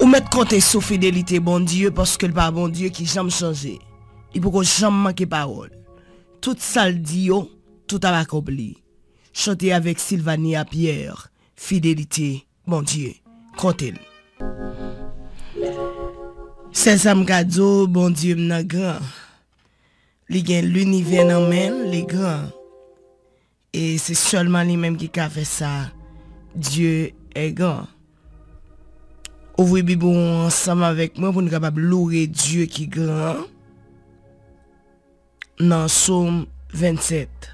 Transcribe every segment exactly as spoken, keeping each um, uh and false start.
Ou mèt konte sou fidelite Bondye, paske l pa Bondye ki janm chanje. Li poko janm manke pawòl. Tout sa l di yo, tout ap akonpli. Chante avèk Sylvania Pierre, Fidelite Bondye. Konte l. Sèl sa m ka di w, Bondye m nan gran. Li gen linivè nan men l, li gran. E se sèlman li menm ki ka fè sa. Dieu est grand. Ouvri Bib ou ansanm avèk mwen pou n kapab loure Dye ki gran nan Sòm vennsèt.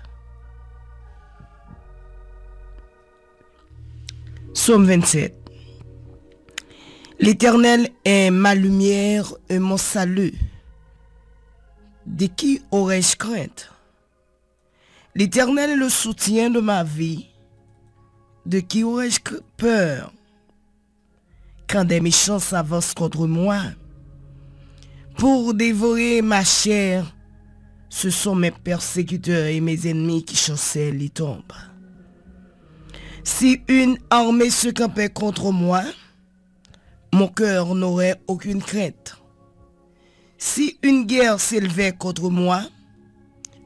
Sòm vennsèt. L'Éternel est ma lumière et mon salut. De qui aurais-je crainte? L'Éternel est le soutien de ma vie. De qui aurais-je cr- peur? Quand des méchants s'avancent contre moi pour dévorer ma chair, ce sont mes persécuteurs et mes ennemis qui chancellent et tombent. Si une armée se campait contre moi, mon cœur n'aurait aucune crainte. Si une guerre s'élevait contre moi,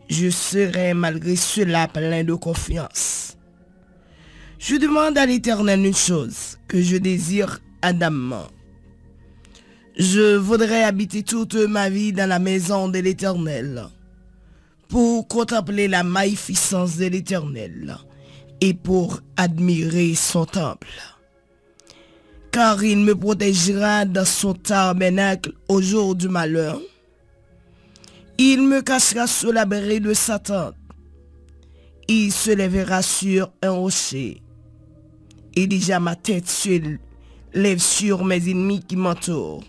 je serai malgré cela plein de confiance. Je demande à l'Éternel une chose que je désire ardemment. Je voudrais habiter toute ma vie dans la maison de l'Éternel, pour contempler la magnificence de l'Éternel et pour admirer son temple. Car il me protégera dans son tabernacle au jour du malheur. Il me cachera sous l'abri de sa tente. Il se lèvera sur un rocher. Et déjà ma tête se lève sur mes ennemis qui m'entourent.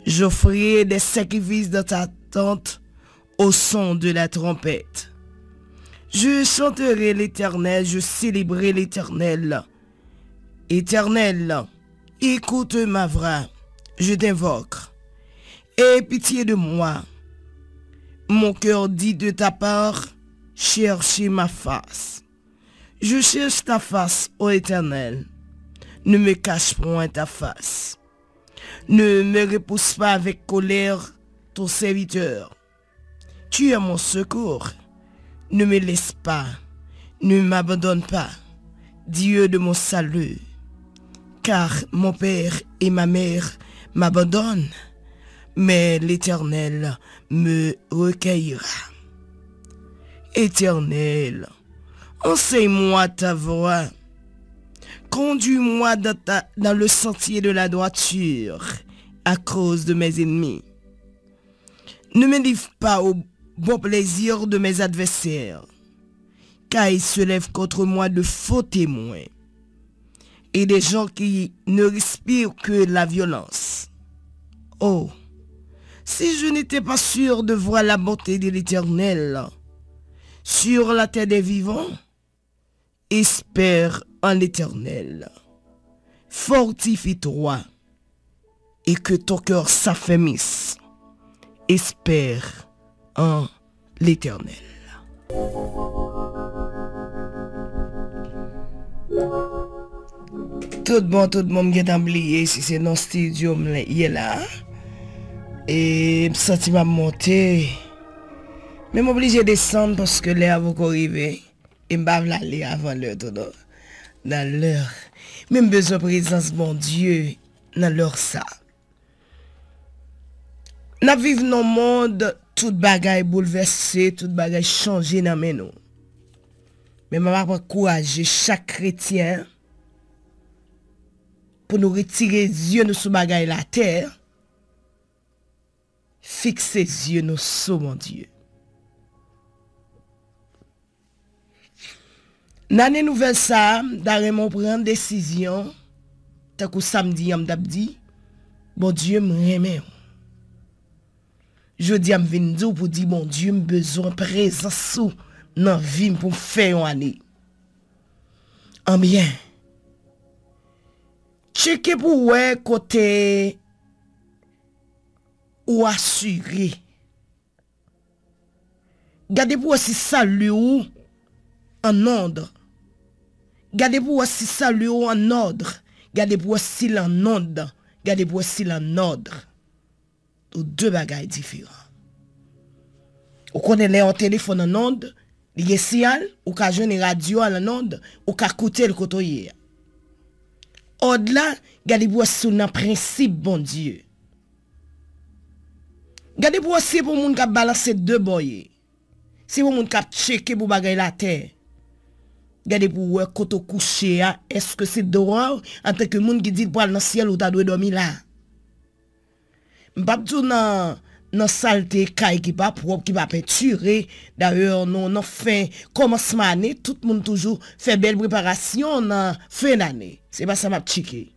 J'offrirai des sacrifices dans ta tente au son de la trompette. Je chanterai l'Éternel, je célébrerai l'Éternel. Éternel, écoute ma voix, je t'invoque. Aie pitié de moi. Mon cœur dit de ta part, cherchez ma face. Je cherche ta face, ô Éternel. Ne me cache point ta face. Ne me repousse pas avec colère ton serviteur. Tu es mon secours. Ne me laisse pas, ne m'abandonne pas, Dieu de mon salut. Car mon père et ma mère m'abandonnent, mais l'Éternel me recueillera. Éternel, enseigne-moi ta voie. Conduis-moi dans ta- dans le sentier de la droiture à cause de mes ennemis. Ne me livre pas au bon plaisir de mes adversaires, car ils se lèvent contre moi de faux témoins et des gens qui ne respirent que la violence. Oh, si je n'étais pas sûr de voir la bonté de l'Éternel sur la terre des vivants, espère en l'Éternel. Fortifie-toi et que ton cœur s'affermisse. Espère en l'Éternel. Tout bon, tout bon, m gentan bliye si se nan studio m ye la. E m santi m ap monte. Men m oblije desann paske lè a poko rive. E m pa vle ale avan lè tou non. Nan lè. Men m bezwen prezans Bondye nan lè sa. N ap viv nan mond, tout bagay boulvèse, tout bagay chanje nan men nou. Men m ap ankouraje chak kretyen pou nou retire zye nou sou bagay latè, fikse zye nou sou Bondye. Nan ane nouvèl sa a, m ta renmen w pran desizyon, tankou samdi an m t ap di, Bondye, m renmen w. Jodi a, m vin di w pou di, Bondye, m bezwen prezans ou nan vi m pou m fè yon ane. Anbyen, tcheke pou w wè kote ou asire. Gade pou w wè si sali w an nòd. Gade pou w wè si sali w an nòd. Gade pou wè si l an nonm. Gade pou wè si l an nòd. Ou de bagay diferan. Ou konnen lè yon telefòn an nonm, li gen siyal, ou ka jwenn radyo a an nonm, ou ka koute l kote w ye a. Òd la, gade pou wè si w nan prensip Bondye. Gade pou wè si se pou moun k ap balanse de bò ye. Se pou moun k ap tcheke pou bagay latè. Gade pou wè kote w kouche a, èske se dwa w antanke moun ki di l pral nan syèl ou ta dwe dòmi la. M p ap di w nan, nan salte kay ki pa pwòp, ki pa pentire. Dayè, nou nan fen kòmansman ane, tout moun toujou fè bèl preparasyon nan fen dane. Se pa sa m ap tcheke.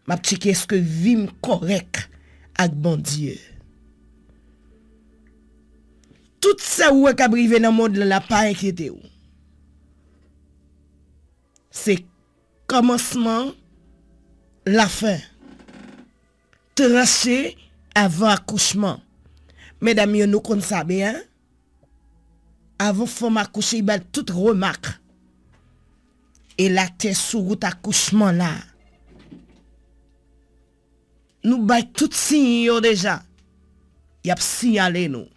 M ap tcheke èske vi m kòrèk ak Bondye. Tout sa ou wè k ap rive nan mond lan la, pa enkyete w. Se kòmansman lafen. Tranche avan akouchman. Medam yo, nou konn sa byen. Avan fanm akouche, li bay tout remak. E latè sou wout akouchman la. Nou bay tout siy yo deja. Y ap siyale nou.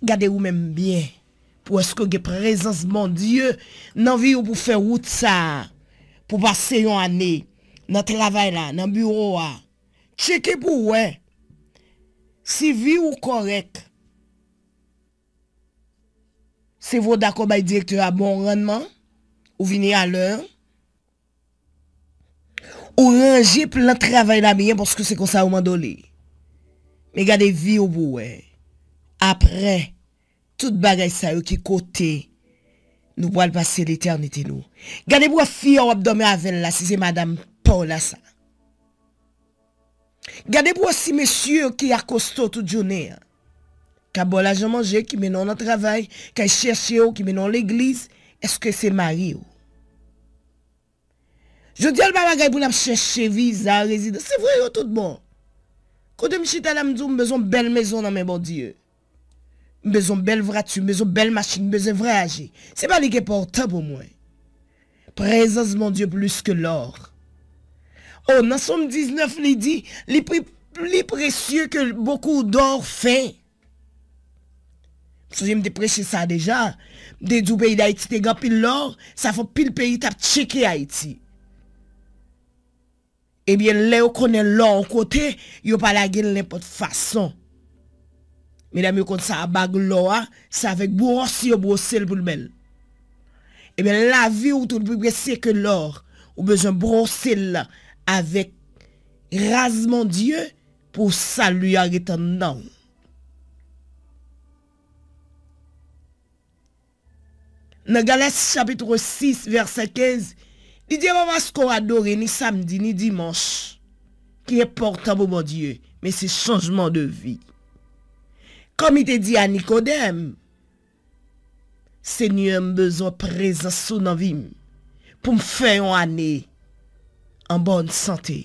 Gade ou menm byen. Pou èske w gen prezans Bondye nan vi w pou fè wout sa a. Pou pase yon ane nan travay la, nan biwo a. Tcheke pou w wè si vi w kòrèk. Se vre w dakò bay direktè a bon rannman, ou vini alè, ou ranje plan travay la byen paske se konsa yo mande w li. Men gade vi w pou w wè. Apre tout bagay sa yo, ki kote nou pral pase letènite nou. Gade pou w wè fi a w ap dòmi avè l la, si se madanm pa w la sa. Gade pou w wè si mesye ki akoste w tout jounen an, k ap ba w lajan manje, ki mennen w nan travay, k al chèche w, ki mennen w legliz, èske se mari w? Jodi a, l pa bagay pou n ap chèche viza, rezidans. Se vre, yo tout bon. Kote m chita la, m di w, m bezwen bèl mezon nan men Bondye. M bezwen bèl vwati, m bezwen bèl machin, m bezwen vwayaje. Se pa li ki enpòtan pou mwen. Prezans Bondye plis ke lò. O, nan Sòm diznèf, li di, li pli, pli presye ke beaucoup d'or fin. M sonje m te preche sa deja. M te di w peyi Dayiti te gen anpil lò, sa fè anpil peyi t ap tcheke Ayiti. Ebyen, lè yo konnen lò yon kote, yo pa lage l nenpòt fason. Medam yo konn sa, bag lò a, se avèk bwòs yo bwose l pou l bèl. Ebyen, lavi w tou pli presye ke lò. Ou bezwen bwose l avèk ras Bondye pou sali a ret anndan w. Nan Galat chapit sis, vèsè kenz, li di, "E pa paske w adore ni samdi ni dimanch ki enpòtan pou Bondye, men se chanjman de vi." Kòm li te di a Nikodèm, "Senyè, m bezwen prezans ou nan vi m pou m fè yon ane an bòn sante."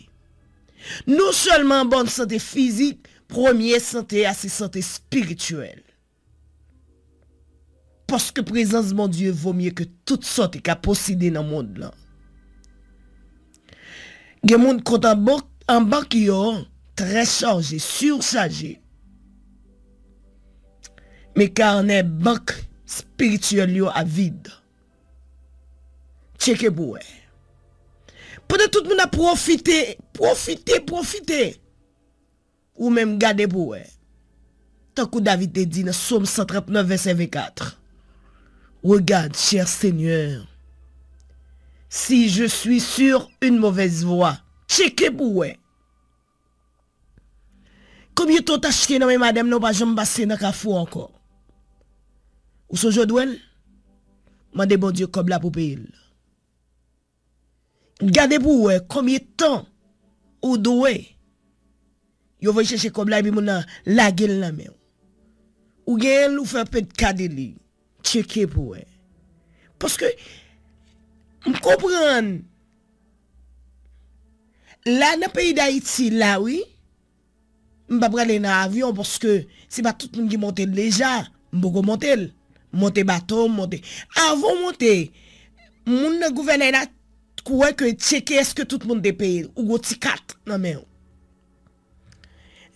Non sèlman an bòn sante fizik, premye sante a se sante espirityèl. Paske prezans Bondye vo mye ke tout sòt ki ka posede nan mond lan. Gen moun kont an bank, an bank yo trè chaje, sichaje. Men kanè bank espirityèl yo ap vid. Tcheke pou wè. Pandan tout moun ap pwofite, pwofite, pwofite. Ou menm gade pou wè. Tankou David te di nan Sòm san trant nèf, vèsè vennkat, "Regarde, cher Seigneur, si je suis sur une mauvaise voie." Tcheke pou wè. Konbyen tan w t achte nan men madanm nan, ou pa janm pase nan kafou ankò? Ou sonje w dwe l? Mande Bondye kòb la pou peye l. Gade pou w wè konbyen tan ou dwe. Yo voye chèche kòb la epi moun nan lage l nan men w. Ou genyen l, ou fè pent ka de li. Tcheke pou w wè. Paske m konprann. La nan peyi Dayiti la, wi, m pa prale nan avyon paske se pa tout moun ki monte l deja. M poko monte l. M monte bato, m monte. Avan w monte, moun nan gouvènay la, Kou w wè ke tcheke èske tout moun te peye l, ou gon ti kat nan men w.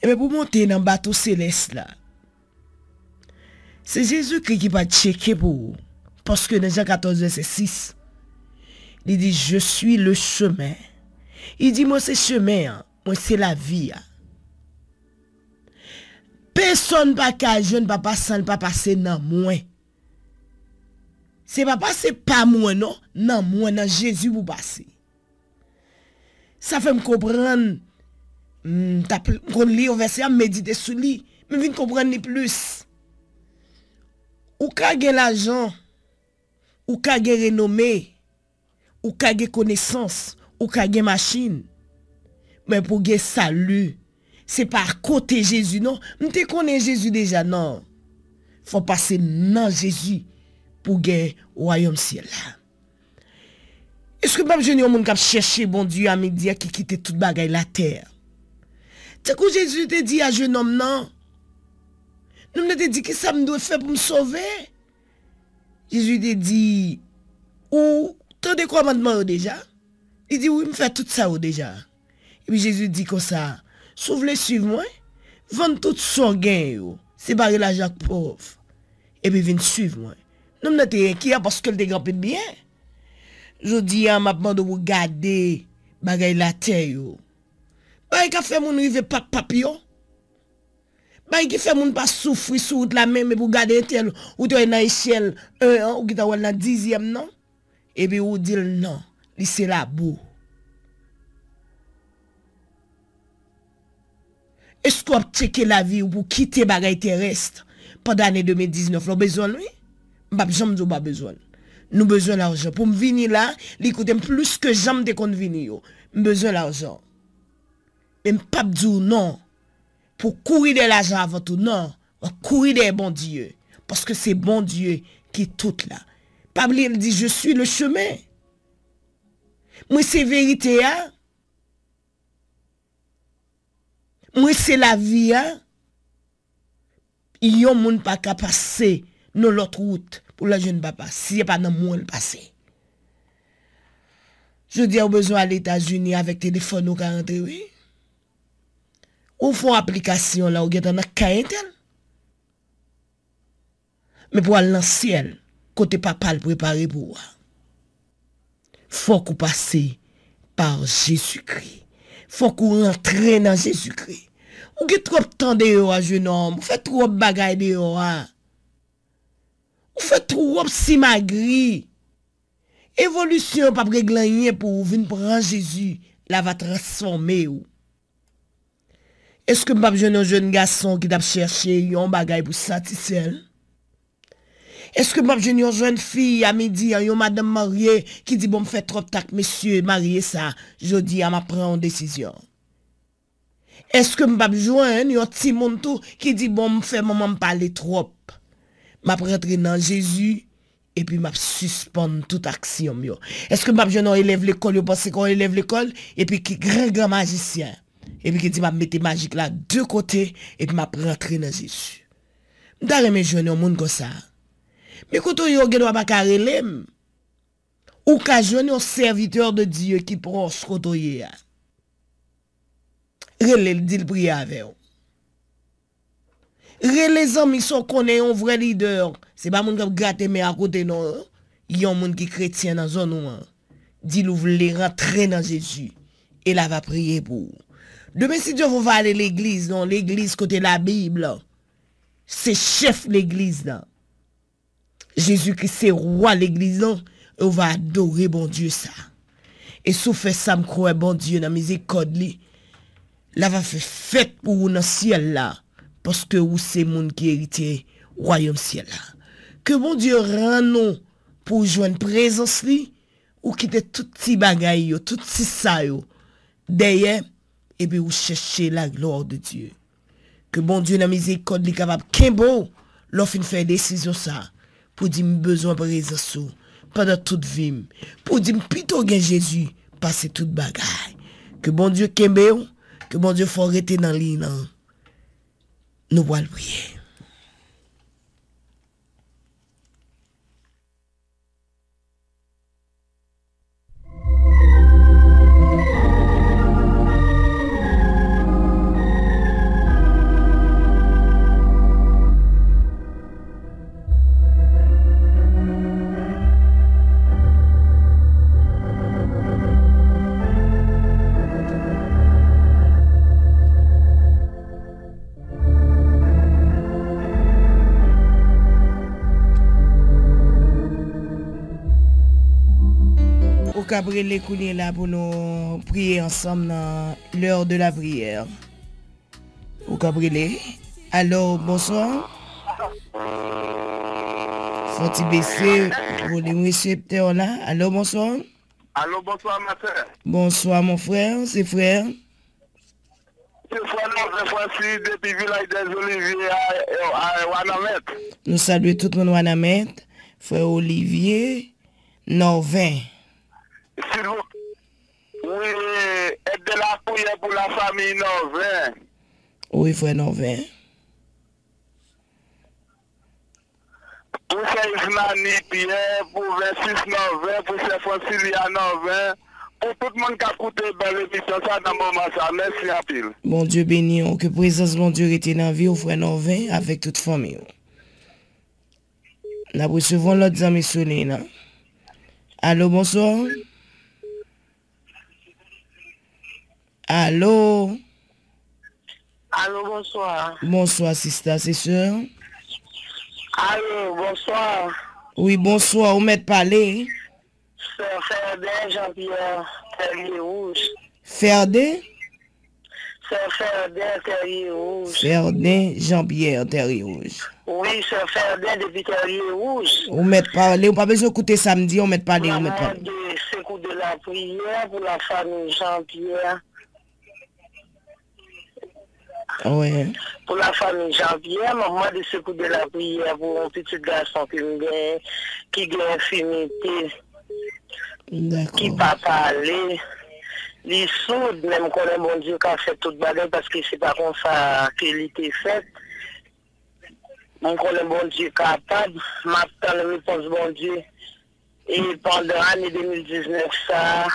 Ebyen, pou w monte nan bato selès la, se Jezikri ki pral tcheke pou ou. Paske nan Jan katòz, vèsè sis, li di, "Je suis le chemin." Li di, "Mwen se chemen an, mwen se lavi a. Pèsonn pa ka jwenn Papa san l pa pase nan mwen." Se pa pase pa mwen non, nan mwen, nan Jezi pou pase. Sa fè m konprann, m t ap, m konn li yon vèsè a, m medite sou li, men m vin konprann li plis. Ou ka gen lajan, ou ka gen renome, ou ka gen konesans, ou ka gen machin, men pou gen sali, se pa kote Jezi non. M te konnen Jezi deja, non. Fò pase nan Jezi pou gen wayòm syèl la. Èske m p ap jwenn yon moun k ap chèche Bondye a midi a ki kite tout bagay latè? Tankou Jezi te di a jennonm nan, nonm nan te di, "Kisa m dwe fè pou m sove?" Jezi te di, "Ou tande kòmandman yo deja?" Li di, "Wi, m fè tout sa yo deja." Epi Jezi di konsa, "Si w vle suiv mwen, vann tout sa w genyen yo, separe lajan ak pòv, epi vin suiv mwen." Nonm nan te enkyè paske l te gen anpil byen. Jodi a, m ap mande w pou gade bagay latè yo. Bagay k ap fè moun rive pap pap yo. Bagay ki fè moun pa soufri sou wout la menm, epi w gade entèl, ou te wè nan echèl en an, ou gentan wè l nan dizyèm nan. Epi ou di l non, li se labou. Èske w ap tcheke lavi w pou kite bagay terès pandan ane de mil diznèf la? Ou bezwen l, wi. M p ap janm di w pa bezwen l. Nou bezwen lajan. Pou m vini la, li koute m plis ke jan m te konn vini yo. M bezwen lajan. Men m p ap di w non. Pou w kouri dèyè lajan avan tou, non. W ap kouri dèyè Bondye. Paske se Bondye ki tout la. Pa bliye, l di, "Je suis le chemin." Mwen se verite a. Mwen se lavi a. Yon moun pa ka pase nan lòt wout pou l al jwenn Papa, si se pa nan mwen l pase. Jodi a, ou bezwen al Etazini avèk telefòn ou ka rantre, wi. Ou fè yon aplikasyon la, ou gentan nan kay entèl. Men pou al nan syèl, kote Papa l prepare pou ou a, fòk ou pase pa Jezikri. Fòk ou rantre nan Jezikri. Ou gen twòp tan deyò a, jenòm. Ou fè twòp bagay deyò a. Ou fè twòp simagri. Evolisyon p ap regle anyen pou ou. Vin pran Jezi, l ava transfòme ou. Èske m p ap jwenn yon jèn gason ki t ap chèche yon bagay pou satisfè l? Èske m p ap jwenn yon jèn fi a midi an, yon madanm marye ki di, "Bon, m fè twòp tan ak mesye marye sa, jodi a m ap pran yon desizyon"? Èske m p ap jwenn yon timoun tou ki di, "Bon, m fè manman m pale twòp. M ap rantre nan Jezi, epi m ap sispann tout aksyon m yo"? Èske m p ap jwenn yon elèv lekòl, yo panse ke yon elèv lekòl, epi ki gran gran majisyen, epi ki di, "M ap mete majik la de kote, epi m ap rantre nan Jezi"? M ta renmen jwenn yon moun konsa. Men kote w ye, w gen dwa pa ka rele m. Ou ka jwenn yon sèvitè de Dye ki pwòch kote w ye a. Rele l, di l priye avè w. Rele zanmi sa w konnen, yon vrè lidè. Se pa moun k ap grate men akote non. Yon moun ki kretyen nan zòn ou an. Di l ou vle rantre nan Jezi. E l ava priye pou ou. Demen, si Dye vle, w va ale legliz, nan legliz kote Labib se chèf legliz la. Jezikri se wa legliz lan, e w va adore Bondye sa. E si w fè sa, m kwè Bondye nan mizerikòd li, l ava fè fèt pou ou nan syèl la, paske ou se moun ki eritye wayòm syèl la. Ke Bondye rann ou pou w jwenn prezans li, ou kite tout ti bagay yo, tout ti sa yo dèyè, epi ou chèche la gloire de Dieu. Ke Bondye nan mizerikòd li kapab kenbe w lè w fin fè desizyon sa a, pou di, "M bezwen prezans ou pandan tout vi m," pou di, "M pito gen Jezi pase tout bagay." Ke Bondye kenbe w, ke Bondye fè w rete nan liy lan. Nou pral priye. K ap rele kounye la pou nou priye ansanm nan l'heure de la prière. Ou k ap rele. Alo, bonswa. Fò ti bese volim reseptè w la. Alo, bonswa. Alo, bonswa, ma sè. Bonswa, mon frè, se frè. Se frè Nòven Fransi depi Vilaj dè Olivye a, a Wanament. Nou salye tout moun Wanament. Frè Olivye Nòven. Silvouplè. Wi, èd de la priyè pou la famiy Nòven. Wi, frè Nòven. Pou sè Ismani Pyè, pou vennsis Nòven, pou sè Fransilia Nòven, pou tout moun k ap koute bèl emisyon sa nan moman sa. Mèsi anpil. Bondye beni w. Ke prezans Bondye rete nan vi w, frè Nòven, avèk tout fanmi w. N ap resevwa yon lòt zanmi sou liy lan. Alo, bonswa. Alo. Alo, bonswa. Bonswa, sista, se sè. Alo, bonswa. Wi, bonswa, ou mèt pale. Sè Fèden Jan Pyè, Tèrye Wouj. Fèden? Sè Fèden, Tèrye Wouj. Fèden Jan Pyè, Tèrye Wouj. Wi, sè Fèden depi Tèrye Wouj. Ou mèt pale, ou pa bezwen koute sa m di, ou mèt pale, ou mèt pale. Mwen mande sekou de la priyè pou la famiy Jan Pyè. Wi. Pou la famiy Jan Pyè, mwen mande sekou de la priyè pou yon pitit gason ke m genyen, ki gen enfimite, ki pa pale. Li soud, men m konnen Bondye ka fè tout bagay, paske se pa konsa ke li te fèt. M konnen Bondye kapab. M ap tann repons Bondye. E pandan ane de mil diznèf sa a,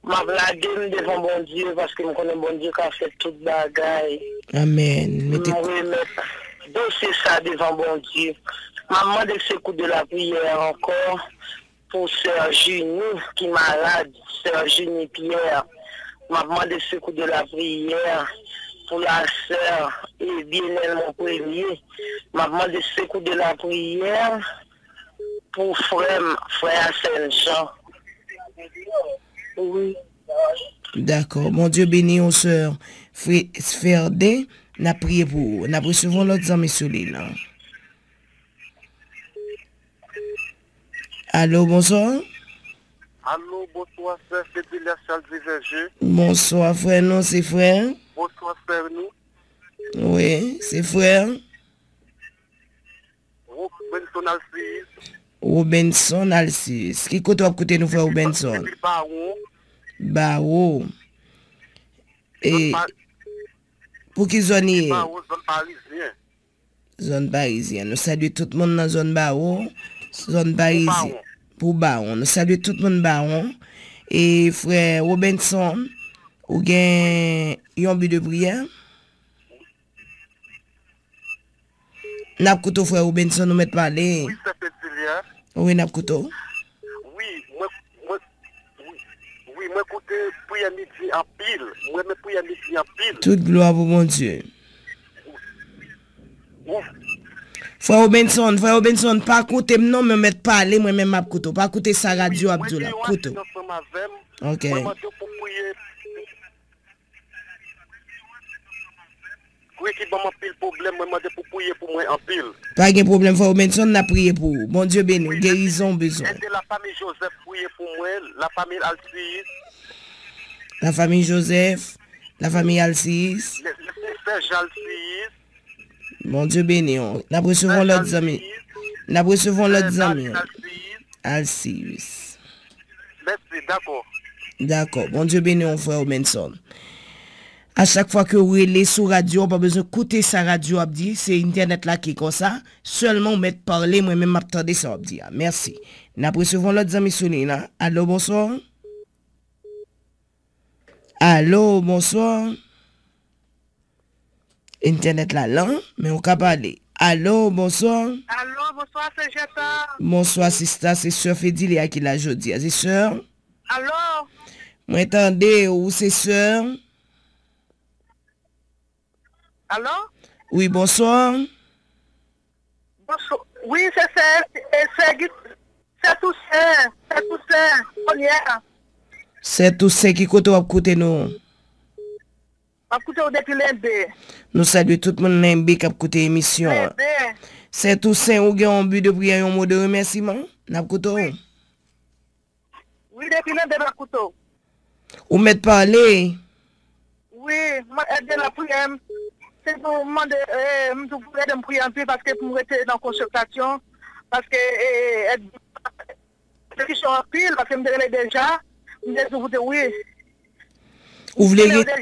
m ap lage m devan Bondye, paske m konnen Bondye ka fè tout bagay. Amèn. Mete... M remèt dosye sa devan Bondye. M ap mande sekou de la priyè ankò pou sè Jini ki malad, sè Jini Pyè. M ap mande sekou de la priyè pou la sè e Bienèl Mon Premye. M ap mande sekou de la priyè pou frè m, frè Asèn Jan. Wi. Dakò. Bondye beni w, sè Fè-, Fèden. N ap priye pou ou. N ap resevwa yon lòt zanmi sou liy lan. Alo, bonswa. Alo, bonswa, sè Fedilya Charles Diverger. Bonswa, frè, non, se frè. Bonswa, frè nou. Wi, se frè. Robinson Alcius. Robinson Alcius. Ki kote w ap koute nou, frè Robinson? Depi Bawon. Bawon. E pou ki zòn li ye? Bawon, zòn Parizyen. Zòn Parizyen. Nou salye tout moun nan zòn Bawon. Zòn Parizyen. Pou Bawon. Nou salye tout moun Bawon. E frè Robinson, ou gen yon bi de priyè? N ap koute w, frè Robinson, ou mèt pale. Wi, sè Fedilya. Wi, n ap koute w. Wi, mwen, mwen, wi, wi, mwen koute priyè midi anpil. Mwen renmen priyè midi anpil. Tout glwa pou Bondye. Wi. Frè Robinson, frè Robinson, pa koute m non, men mèt pale, mwen menm m ap koute w. Pa koute sa radyo ap di w la, koute w. Wi, mwen gen yon aksyon ansanm avè m. Ok. Mwen mande w pou priye. Wi, ki ban m anpil pwoblèm, mwen mande pou priye pou mwen anpil. Pa gen pwoblèm, frè Robinson, n ap priye pou ou. Bondye beni w, gerizon w bezwen. Èske lafanmi Joseph priye pou mwen, lafanmi Alcius? Lafanmi Joseph, lafanmi Alcius. Lè, lè, sè Jan Alcius. Bondye beni w. N ap resevwa yon lòt zanmi. N ap resevwa yon lòt zanmi. Alcius. Mèsi, dakò. Dakò. Bondye beni w, frè Robinson. A chak fwa ke w rele sou radyo, w pa bezwen koute sa radyo ap di, se entènèt la ki konsa. Sèlman w mèt pale, mwen menm m ap tande sa w ap di a. Mèsi. N ap resevwa yon lòt zanmi sou liy la. Alo, bonswa. Alo, bonswa. Entènèt la lan, men ou ka pale. Alo, bonswa. Alo, bonswa, sè Jeta. Bonswa, sista, se sè Fedilya ki la jodi a, se sè. Alo. Mwen tande ou, se sè. Alo. Wi, bonswa. Bonswa. Wi, se sè, e sè Git-, sè Tousen, sè Tousen, Konyè. Sè Tousen, ki kote w ap koute nou? M ap koute w depi Lenbe. Nou salye tout moun Lenbe k ap koute emisyon an. Lenbe. Sè Tousen, ou gen yon bi de priyè, yon mo de remèsiman? N ap koute w. Wi. Wi, depi Lenbe m ap koute w. Ou mèt pale. Wi, mwen èd de lapriyè m. Se pou mande, eh, m tou pou ede m priye anpil paske pou m rete nan konsantrasyon. Paske, eh, èd, petisyon anpil, paske m te rele deja. M te di w wi. Ou vle rete,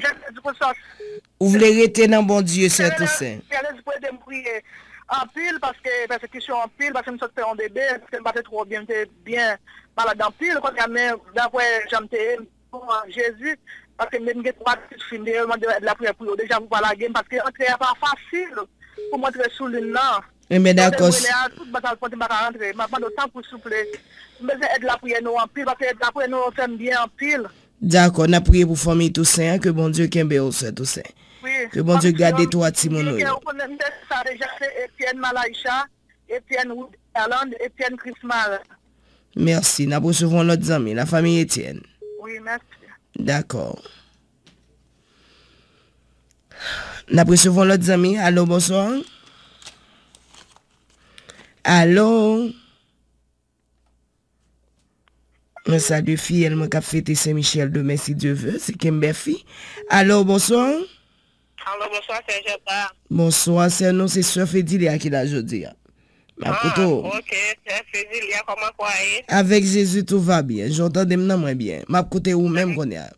ou vle rete nan Bondye, sè Tousen. Sè Tousen pou ede m priye anpil, paske pèsekisyon anpil, paske m sot fè yon bebe, paske m pa te twò byen, m te byen malad anpil, kounye a, men daprè jan m te ye, m bon, Jezi, paske m gen twa pitit fi, m te mande èd lapriyè pou yo deja pou pa lage m, paske antre a pa fasil pou m antre sou liy nan. Enben, dakò. Lè a, tout bagay kote m pa ka rantre. M ap mande w tanpri souple. M bezwen èd lapriyè nou anpil, paske èd lapriyè nou fè m byen anpil. Dakò, n ap priye pou fanmi Tousen an, ke Bondye kenbe w, sè Tousen. Wi. Ke Bondye gade twa timoun ou yo. M te sa deja, se Etienne Malaïcha, Etienne Wood Erland, Etienne Chrismar. Mèsi. N ap resevwa yon lòt zanmi, la famille Etienne. Wi, mèsi. Dakò. N ap resevwa yon lòt zanmi. Alo, bonswa. Alo. Mwen salye fiyèl mwen k ap fete Sen Michèl demen, si Dye ve, se Kimberfi. Alo, bonswa. Alo, bonswa, sè Jeta. Bonswa, sè nou, se sè Fedilia ki la jodi a. M ap koute w. Ah, ok, sè Fedilia, kòman w ye? Avèk Jezi, tout va byen. Jan w tande m nan, mwen byen. M ap koute ou menm kounye a.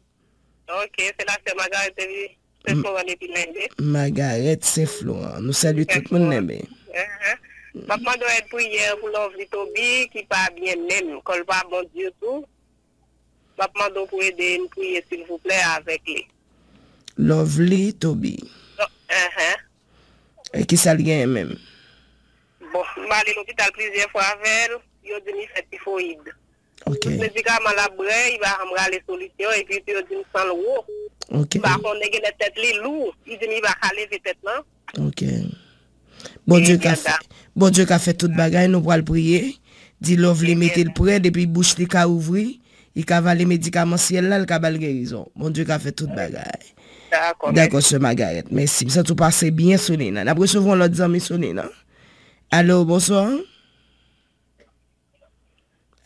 Ok, se la sè Margaret depi Sen Floran depi Lenbe. Margaret Sen Floran. Nou salye tout moun Lenbe. Ahan. M ap mande w èd priyè pou Lovely Toby ki pa byen menm, kò l pa bon ditou. M ap mande w pou ede m priye silvouplè avèk li. Lovely Toby. Ahan. E kisa l genyen menm? Bon, m ale lopital plizyè fwa avè l, yo di m li fè tifoyid. Ok. Tout medikaman l ap bwè, li pa janm rale solisyon, epi yo di m san l wo. Ok. M pa konnen, genlè tèt li lou, li di m li pa ka leve tèt lan. Ok. Bondye ka fè, Bondye ka fè tout bagay, nou pral priye. Di Lovely mete l prè, depi bouch li ka ouvri, li ka vale medikaman syèl la, l ka ba l gerizon. Bondye ka fè tout bagay. Dakò, sè Margaret. Mèsi. M santi w pase byen sou liy nan. N ap resevwa yon lòt zanmi sou liy nan. Alo, bonswa.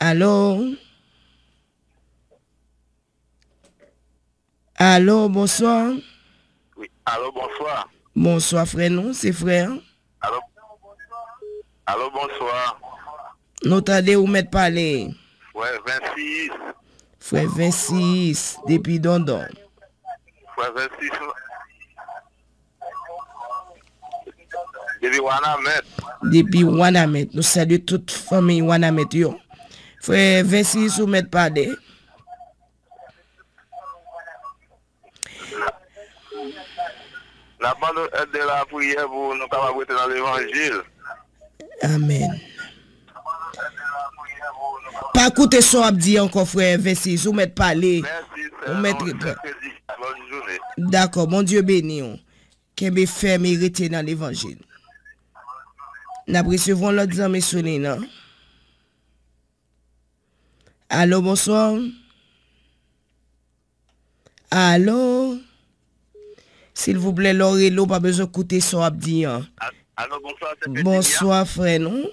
Alo? Alo, bonswa. Wi, alo, bonswa. Bonswa, frè nou, se frè an. Alo? Alo, bonswa. Nou tande ou mèt pale. Frè Vensis. Frè Vensis, depi Dondon. Frè Vensis. Depi Wanament. Depi Wanament. Nou salye tout fanmi Wanament yo. Frè Vensis, ou mèt pale. N ap mande w èd de lapriyè pou nou kapab rete nan levanjil. Amèn. Pa koute sa w ap di ankò, frè Vensis. Ou mèt pale. Mèsi, sè. Ou mèt nou, reprann. Sè Freddy, bòn jounen. Dakò, Bondye beni w. Kenbe fèm e rete nan levanjil. N ap resevwa yon lòt zanmi sou liy nan. Alo, bonswa. Alo? Silvouplè, lè w rele, w pa bezwen koute sa w ap di an. A-, alo, bonswa, se Freddy a? Bonswa, frè nou.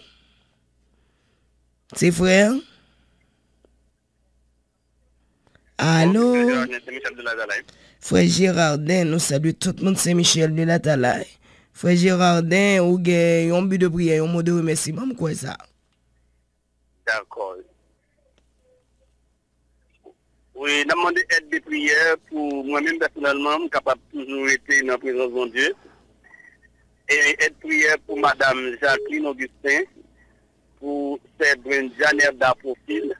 Se frè an? Alo? Frè Gerardin, Sen Michèl de Latalay. Frè Gerardin, nou salye tout moun Sen Michèl de Latalay. Frè Gerardin, ou gen yon bi de priyè, yon mo de remèsiman, m kwè sa. Dakò. Wi, n ap mande èd de priyè pou mwen menm pèsonèlman, m kapab toujou rete nan prezans Bondye. E èd priyè pou madanm Jacqueline Augustin, pou sè Brenda Nerda Profil.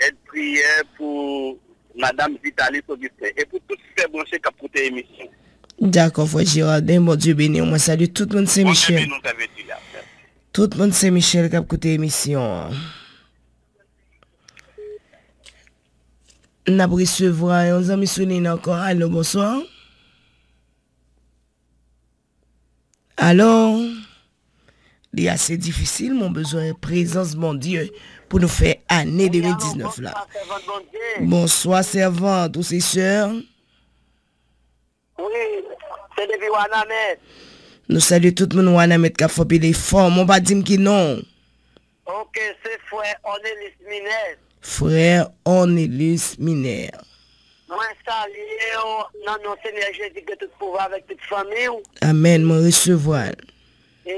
Èd priyè pou madanm Vitalis Augustin. E pou tout sè branche k ap koute emisyon. Dakò, frè Gerardin, Bondye beni w. Mwen salye tout moun Sen Michèl. Bondye beni w, sè Vetilia. Tout moun Sen Michèl k ap koute emisyon an. N ap resevwa yon zanmi sou liy nan ankò. Alo, bonswa. Alo. Li ase difisil, men w bezwen prezans Bondye pou nou fè ane de mil diznèf la. Bonswa, sèvant, ou se sè? Wi, se depi Wanament. Nou salye tout moun Wanament k ap fè anpil efò, men w pa di m ki non w. Ok, se frè Ornelis Minè. Frè Ornelis Minè. Mwen salye w nan non Senyè Jezi ki gen tout pouvwa avèk tout fanmi w. Amèn, mwen resevwa l. E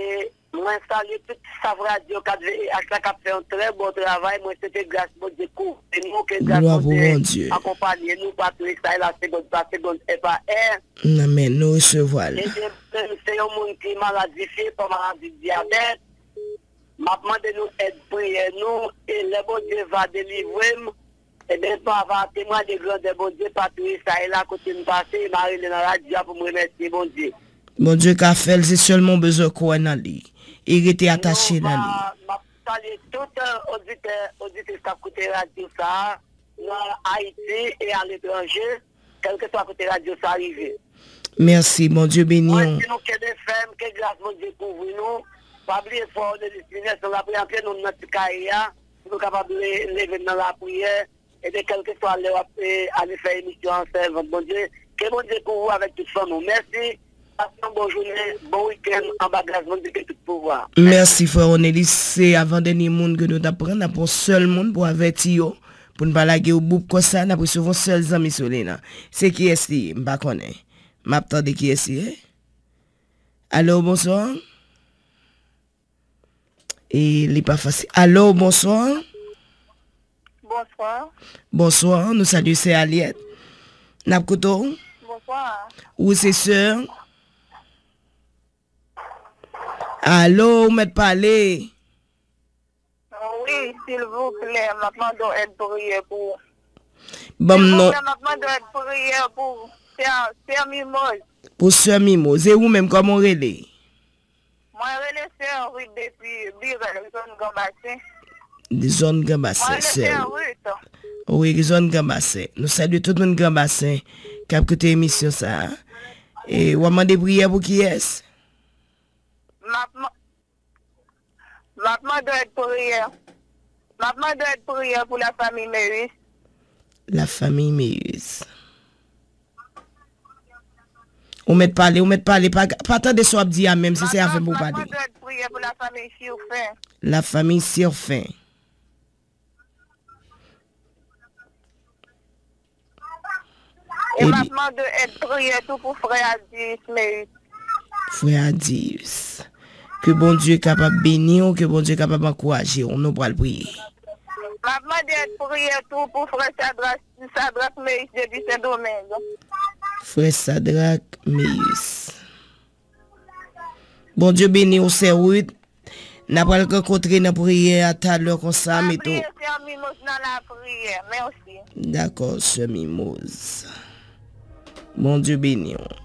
mwen salye tout staf radyo kat V E H la k ap fè yon trè bon travay. Mwen swete gras Bondye kouvri nou, ke gras Bondye akonpanye nou pa tou esay la, segond pa segond, è pa è. Amèn, nou resevwa l. Ebyen, mwen menm se yon moun ki maladifye pa maladi dyabèt. M ap mande nou èd priyè nou, e lè Bondye va delivre m, ebyen, m ava temwanye grandè Bondye pa tou esay la kote m pase, e m a rele nan radyo a pou m remèsye Bondye. Bondye ka fè l, se sèlman w bezwen kwè nan li. E rete atache nan li. M ap salye tout, eh, oditè, oditris k ap koute radyo sa a, nan Ayiti e aletranje, kèlkeswa kote radyo sa rive. Mèsi, Bondye beni w. Mwen di nou kenbe fèm, ke gras Bondye kouvri nou. Pa bliye frè Ornelis Minè, se lapriyè antre nou nan ti kay la, pou nou kapab le-, leve n nan lapriyè. Ebyen, kèlkeswa lè w ap, eh, ale fè emisyon an, sèvant Bondye, ke Bondye kouvri w avèk tout fanmi w. Mèsi. Pase yon bon jounen, bon wikenn, anba gras Bondye ki tout pouvwa. Mèsi, frè Onelis. Se avan dènye moun ke nou t ap pran. N ap pran sèl moun pou avèti yo, pou n pa lage yo boub konsa. N ap resevwa yon sèl zanmi sou liy nan. Se kiyès li ye? M pa konnen. M ap tande kiyès li ye. Alo, bonswa. E li pa fasil. Alo, bonswa. Bonswa. Bonswa, nou salye sè Alyèt. N ap koute w. Bonswa. Ou se sè? Alo, ou mèt pale. Wi, silvouplè, m ap mande w èd priyè pou. Ban m non. Silvouplè, m ap mande w èd priyè pou sè, sè Mimoz. Pou sè Mimoz. E ou menm, kòman w rele? Mwen rele sè Ruth depi Birèl, zòn Granbasen. Zòn Granbasen, sè Ruth. Wi, zòn Granbasen. Nou salye tout moun Granbasen k ap koute emisyon sa a. E w ap mande priyè pou kiyès? M ap man-, m ap mande èd priyè. M ap mande èd priyè pou lafanmi Meyis. Lafanmi Meyis. Ou mèt pale, ou mèt pale, pa, pa tande sa w ap di a menm, si se avè m pou w pale. M ap mande èd priyè pou lafanmi Sirfen. Lafanmi Sirfen. E m ap mande èd priyè tou pou frè Adius Meyis. Frè Adius. Ke Bondye kapab beni w, ke Bondye kapab ankouraje w. Nou pral priye. M ap mande èd priyè tou pou frè Sadrak, Sadrak Meyis depi Sendomeng. Frè Sadrak Meyis. Bondye beni w, sè Ruth. N a pral rankontre nan priyè a talè konsa, mete w. Pa bliye sè Mimoz nan lapriyè. Mèsi. Dakò, sè Mimoz. Bondye beni w.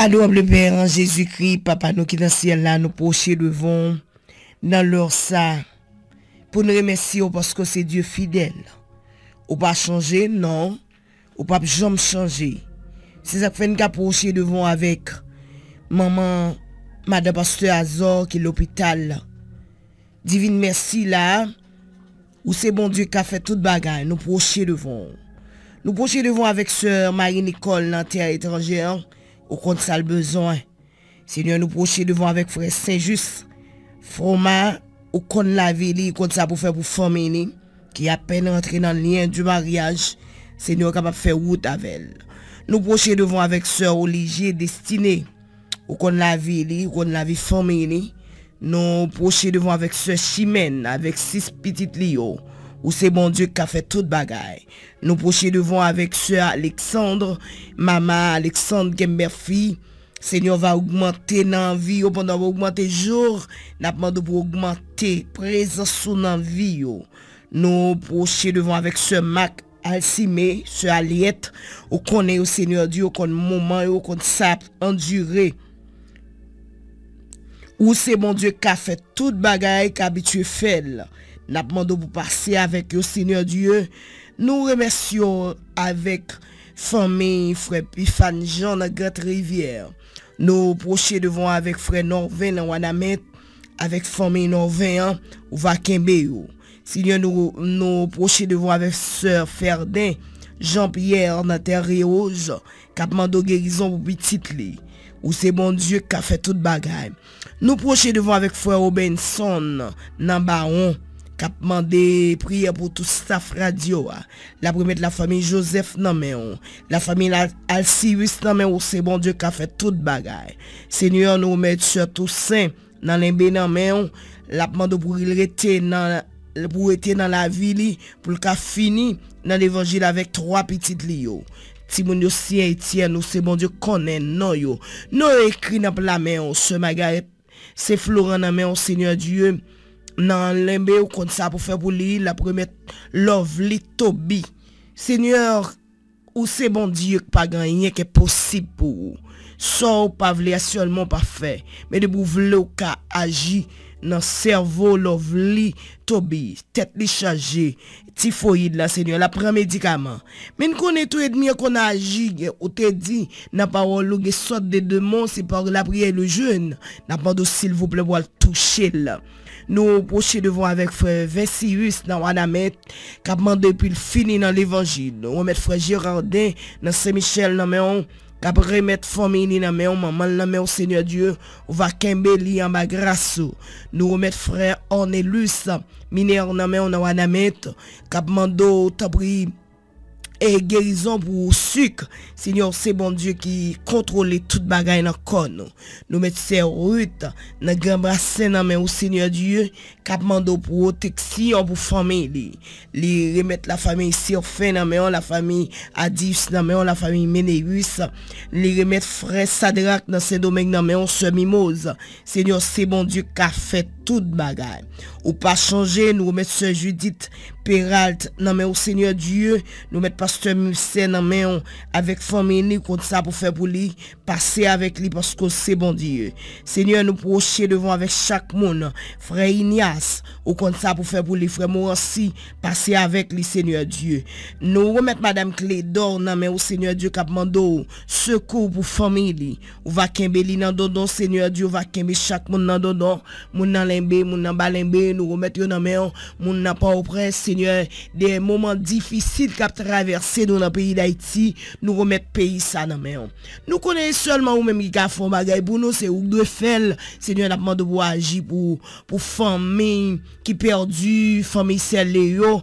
Adorable Père, en Jésus-Christ, Papa nou ki nan syèl la, nou pwoche devan w nan lè sa pou n remèsye w paske w se Dye fidèl. Ou pa chanje, non. Ou p ap janm chanje. Se sa k fè n ka pwoche devan w avèk manman madan pastè Azò ki lopital. Divin, mèsi la. Ou se Bondye k ka fè tout bagay. Nou pwoche devan w. Nou pwoche devan w avèk sè Marie Nicole nan tè etranjè an. Ou konn sa l bezwen. Senyè, nou pwoche devan w avèk frè Sen Jis. Froma, ou konn lavi li, ou konn sa pou fè pou fanmi li, ki apèn rantre nan lyen di maryaj. Senyè, ou kapab fè wout avè l. Nou pwoche devan w avèk sè Olijye Destine. Ou konn lavi li, ou konn lavi fanmi li. Nou pwoche devan w avèk sè Chimèn, avèk sis pitit li yo. Ou se Bondye k ka fè tout bagay. Nou pwoche devan w avèk sè Alexandre, mama Alexandre, kenbe fi. Senyè va ogmante nan vi yo pandan w ogmante jou. N ap mande w pou w ogmante prezans ou nan vi yo. Nou pwoche devan avèk sè Mak, Alcime, sè Aliette, ou konnen yo, Senyè Dye, ou konn moman yo, ou konn sa ap andire. Ou se Bondye k ka fè tout bagay, k abitye fè l. N ap mande w pou pase avèk yo, Senyè Dye. Nou remèsye w avèk fanmi frè Pifane Jean nan Grande Rivière. Nou pwoche devan w avèk frè Norvin nan Wanament, avèk fanmi Norvin an, ou va kenbe yo. Senyè, nou, nou pwoche devan w avèk sè Ferdin Jean Pierre nan Terre Rose, k ap mande w gerizon pou pitit li. Ou se Bondye k ka fè tout bagay. Nou pwoche devan w avèk frè Robenson nan Bawon, k ap mande priyè pou tout staf radyo a. L ap remèt lafanmi Joseph nan men w. Lafanmi la, Alcius nan men w, ou se Bondye k ka fè tout bagay. Senyè, nou remèt sè Toussaint nan Lenbe nan men w. L ap mande w pou l rete nan, pou rete nan lavi li, pou l ka fini nan levanjil avèk twa pitit li yo. Timoun yo siyen Etyèn, ou se Bondye k konnen non yo. Non yo ekri nan pla men w, sè Margaret, se Floran nan men w, Senyè Dye. Nan Lenbe, ou konn sa pou fè pou li, l ap remèt Lovely Toby. Senyè, ou se Bondye k pa gen anyen k enposib pou ou. Sa w pa vle a sèlman w pa fè. Men depi w vle w ka aji nan sèvo Lovely Toby. Tèt li chaje. Tifoyid la, Senyè, l ap pran medikaman. Men n konnen tou ènmi an konn aji, ou te di nan pawòl ou gen sòt de demon, se pa lapriyè e le jèn. N ap mande w silvouplè pou w al touche l. Nou pwoche devan w avèk frè Vensiyus nan Wanament, k ap mande pou l fini nan levanjil. Nou remèt frè Gerardin nan Sen Michèl nan men w, k ap remèt fanmi li nan men w, manman l nan men w, Senyè Dye, ou va kenbe li anba gras ou. Nou remèt frè Ornelus Minè nan men w nan Wanament, k ap mande w, tanpri, e gerizon pou sik. Senyè, ou se Bondye ki kontwole tout bagay nan kò nou. Nou met sè Ruth nan Gran Basen nan men ou, Senyè Dye, k ap mande w pwoteksyon pou fanmi li. Li remet lafanmi Sirfen nan men w, lafanmi Adius nan men w, lafanmi Meneyus. Li remet frè Sadrak nan Sendomeng nan men w, sè Mimoz. Senyè, se Bondye k ka fè tout bagay. Ou pa chanje, nou remet sè Judith Peralt nan men w, Senyè Dye. Nou met pastè Milsen nan men w avèk fanmi li, konn sa pou fè pou li. Pase avèk li paske w se Bondye. Senyè, nou pwoche devan w avèk chak moun. Frè Inyas, ou konn sa pou fè pou li. Frè Moransi, pase avèk li, Senyè Dye. Nou remet madanm Kledò nan men w, Senyè Dye, k ap mande w sekou pou fanmi li. Ou va kenbe li nan dodon, Senyè Dye, ou va kenbe chak moun nan dodon. Moun nan Lenbe, moun nan Balenbe, nou remet yo nan men w. Moun nan Pòtoprens, Senyè, de moman difisil k ap travèse nou nan peyi Dayiti, nou remet peyi sa nan men w. Nou konnen sèlman ou menm ki ka fè yon bagay pou nou, se ou k dwe fè l. Senyè, n ap mande w pou aji pou, pou fanmi ki pèdi, fanmi sè Leo.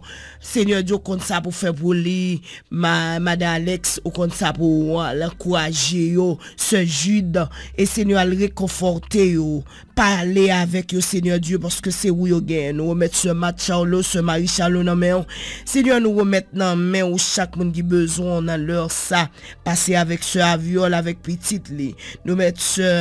Senyè Dye, ou konn sa pou fè pou li. Ma-, madan Alex, ou konn sa pou w ankouraje yo. Sè Jude, e Senyè, al rekonfòte yo. Pale avèk yo, Senyè Dye, paske se ou yo genyen. Nou remet sè Mat Charlot, sè Marie Charlot nan men w. Senyè, nou remet nan men w chak moun ki bezwen w nan lè sa. Pase avèk sè Aviol, avèk pitit li. Nou met sè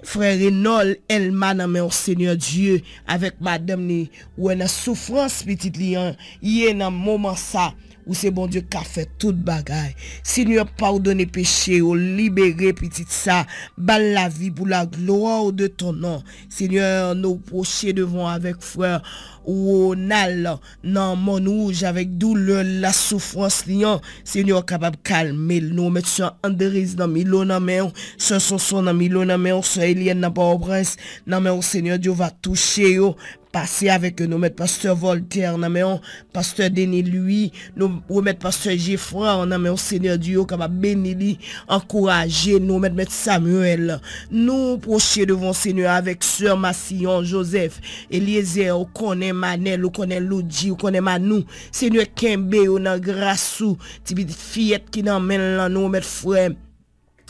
frè Renol Elma nan men w, Senyè Dye, avèk madanm li, ou wè nan soufrans pitit li an ye nan moman sa. Ou se Bondye k ka fè tout bagay. Senyè, padone peche yo, libere pitit sa, ba l lavi pou la gloire de ton nom. Senyè, nou pwoche devan w avèk frè Ronald nan Mòn Wouj avèk doulè l, la soufrans li an. Senyè, w kapab kalme l. Nou remet sè Andriz nan Milo nan men w, sè Sonson nan Milo nan men w, sè Eliane nan Pòtoprens nan men w. Senyè Dye, w va touche yo. Pase avèk yo, nou met pastè Voltaire nan men w, pastè Denis Louis, nou remet pastè Geffrard nan men w, Senyè Dye, ou kapab beni li, ankouraje, nou remet met Samuel. Nou pwoche devan w, Senyè, avèk sè Massillon Joseph, Eliezer, ou konnen Manel, ou konnen Loudji, ou konnen Manou. Senyè, kenbe yo nan gras ou, ti pitit fiyèt ki nan men l lan, nou remet frè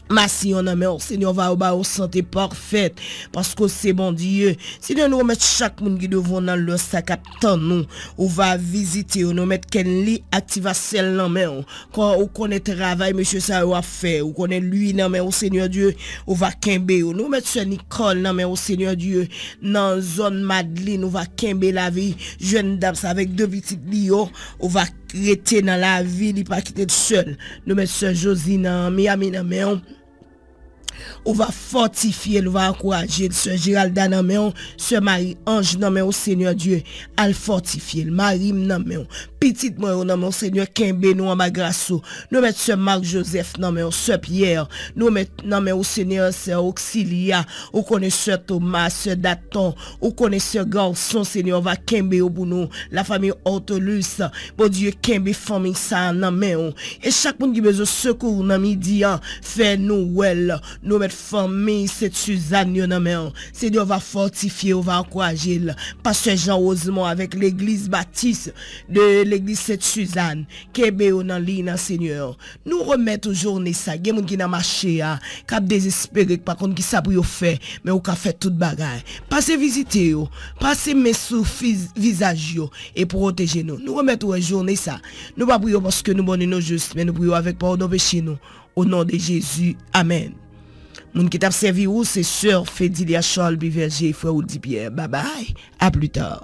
Masiyon nan men w, Senyè, w va ba yo sante pafèt, paske w se Bondye. Senyè, nou remèt chak moun ki devan w nan lè sa k ap tann ou. Ou va vizite yo. Nou remèt Kenly Activacel nan men w. Kò, ou konnen travay mesye sa yo ap fè. Ou konnen Louis nan men w, Senyè Dye. Ou va kenbe yo. Nou remèt sè Nicole nan men w, Senyè Dye. Nan zòn Madlin, ou va kenbe lavi jèn dam sa avèk de pitit li yo. Ou va rete nan lavi, li pa kite l sèl. Nou met sè Josie nan Miami nan men w. Ou va fòtifye l, ou va ankouraje l. Sè Geralda nan men w, sè Marie Ange nan men w, Senyè Dye, al fòtifye l. Mari m nan men w, pitit mwen yo nan men w, Senyè, kenbe nou anba gras ou. Nou met sè Marc Joseph nan men w, sè Pierre, nou met nan men w, Senyè, sè Oxilia, ou konnen sè Thomas, sè Daton, ou konnen sè Garçon, Senyè, ou va kenbe yo pou nou. Lafanmi Ortolus, Bondye, kenbe fanmi sa a nan men w. E chak moun ki bezwen sekou nan midi an, fè nou wè l. Nou met fanmi Sent Sizàn yo nan men w. Senyè, ou va fòtifye, ou va ankouraje l. Pastè Jean Rosemond avèk legliz batis de legliz Sent Sizàn, kenbe yo nan liy nan, Senyè. Nou remet ou jounen sa. Gen moun ki nan mache a, k ap dezespere, k pa konn ki sa pou yo fè, men ou ka fè tout bagay. Pase vizite yo, pase men sou fiz- vizaj yo, e pwoteje nou. Nou remet ou jounen sa. Nou pa priye w paske nou bon e nou jis, men nou priye w avèk padon peche nou. O non de Jezi, amèn. Moun ki t ap sèvi ou, se sè Fedilia Charles Biverger e frè Woody Pierre. Babay, a pli ta.